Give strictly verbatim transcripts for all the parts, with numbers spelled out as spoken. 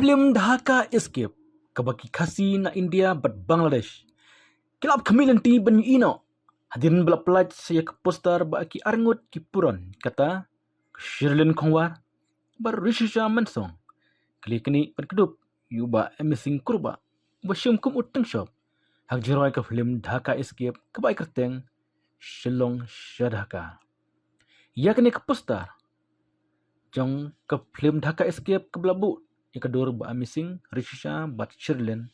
film Dhaka Escape, kaba ki Khasi na India bad Bangladesh ki la ap khmih lynti ban ïohi noh, hadien ba la pyllait sa ïa ka poster ba ki arngut ki puron, kata ka Shirlin Khongwar bad Rishisha Mensong, ki la ïaknieh ban kdup ïa u Bah Amazing Kurbah, uba shim kum u tyngshop ha ka jingrwai ka film Dhaka Escape, kaba ai kyrteng Shillong Sha Dhaka. Ïa kane ka poster jong ka film Dhaka Escape, kaba la buh ïa ka dur Bah Amazing, Rishisha bad Shirlin,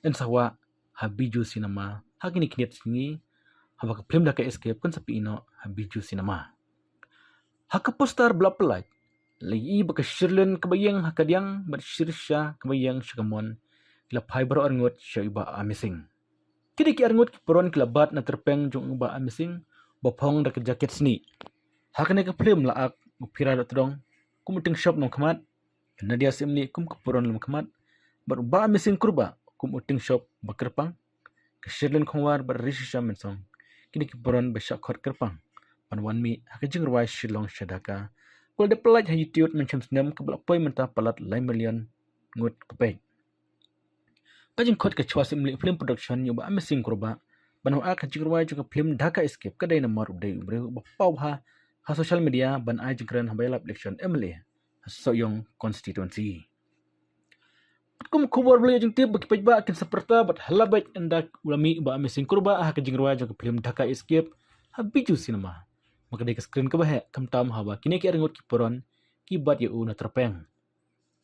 yn sa wah ha Bijou Cinema ha kine ki sngi, haba ka film Dhaka Escape kan sa pyni noh ha Bijou Cinema. Ha ka poster ba la pyllait, la ïohi ba ka Shirlin kaba ïeng ha ka diang bad Rishisha kaba ïeng sha ka mon, ki la phai baroh arngut sha u Bah Amazing. Ki dei ki arngut ki puron ki la bat na tyrpeng jong u Bah Amazing, ba phong da ka jaket snieh. Ha kane ka film la ak u Phira Dohtdong kum u tyngshop nongkhmat, ka Nadia Syiemlieh kum ka puron lum khmat, bad u Bah Amazing Kurbah kum u tyngshop ba kyrpang. Ka Shirlin Khongwar bad Rishisha Mensong, ki dei ki puron ba shah khot kyrpang ban wan mih ha ka jingrwai Shillong Sha Dhaka, kaba la dep pyllait ha YouTube mynshem snem, kaba la poi mynta palat lai million ngut ki peit. Ka jingkhot ka Chwa Syiemlieh Film Production ïa u Bah Amazing Kurbah ban wan ak ha ka jingrwai jong ka film Dhaka Escape, ka dei namar u dei u briew uba paw bha ha social media ban ai jingkren haba ïalap election M L A ha Sohiong constituency. Kum khubor ba la ïoh jingtip ba ki paidbah kin sa pyrta bad ha la beit ynda u la mih u Bah Amazing Kurbah ha ka jingrwai jong ka film Dhaka Escape ha Bijou Cinema, ma ka dei ka screen kaba heh, khamtam haba kine ki arngut ki puron ki bat ïa u na tyrpeng.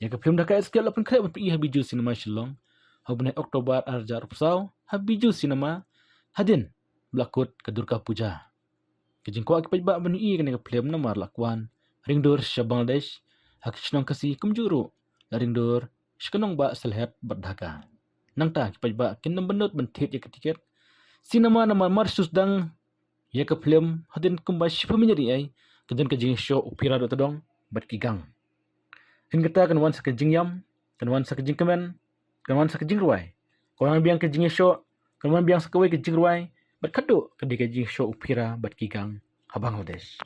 Ïa ka film Dhaka Escape la pynkhreh ban pyni ha Bijou Cinema Shillong ha u bnai October ar hajar arphew saw ha Bijou Cinema, hadien ba la kut ka Durga Puja. Ka jingkwah ki paidbah ban ïohi ïa kane ka film namar la kwah ringdur sha Bangladesh ha ka shnong Khasi, kumjuh ruh la ringdur sha ka nongbah Sylhet bad Dhaka. Nangta ki paidbah kin nym bynnud ban thied ïa ka tiket cinema namar mar shu sdang ïa ka film, hadien kumba shiphew minit ïa ai, ka don ka jingïashoh u Phira Dohtdong bad ki gang. Hynrei kata kan wan sa ka jingïam, kan wan sa ka jingkmen, kan wan sa ka jingrwai, kan wan biang ka jingïashoh, kan wan biang sa kawei ka jingrwai, bad khatduh ka dei ka jingïashoh u Phira bad ki gang ha Bangladesh.